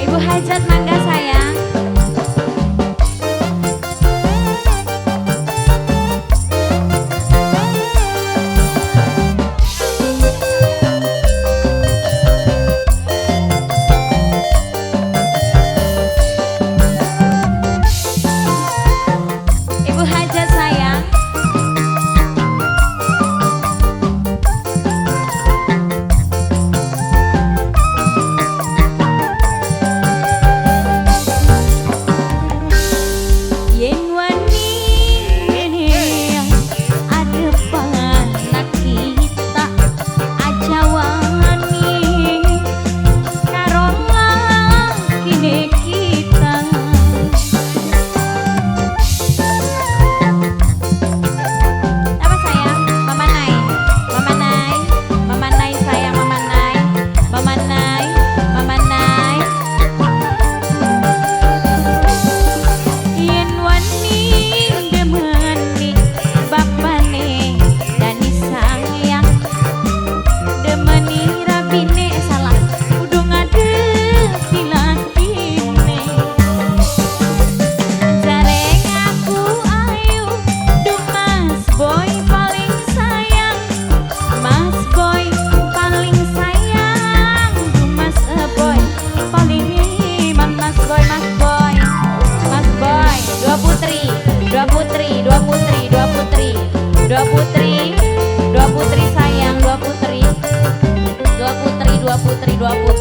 Ibu Hajat mangga sayang. Ibu Hajat sayang. Yen wani adepan kita aja wani karo lakine kita. Apa sayang? Mama Nai, Mama Nai, Mama Nai sayang, Mama Nai, Mama Nai, Mama Nai. Yen wani demeni bapane dani sayang, demeni rabine salah kudu ngadepi lakine. Jare ngaku ayu, duh Mas Boy paling sayang, Mas Boy paling sayang, duh Mas Boy paling iman, Mas Boy, Mas Boy, Mas Boy. Dua putri, dua putri, dua putri, dua putri, dua putri, dua putri sayang, dua putri, dua putri, dua putri, dua putri.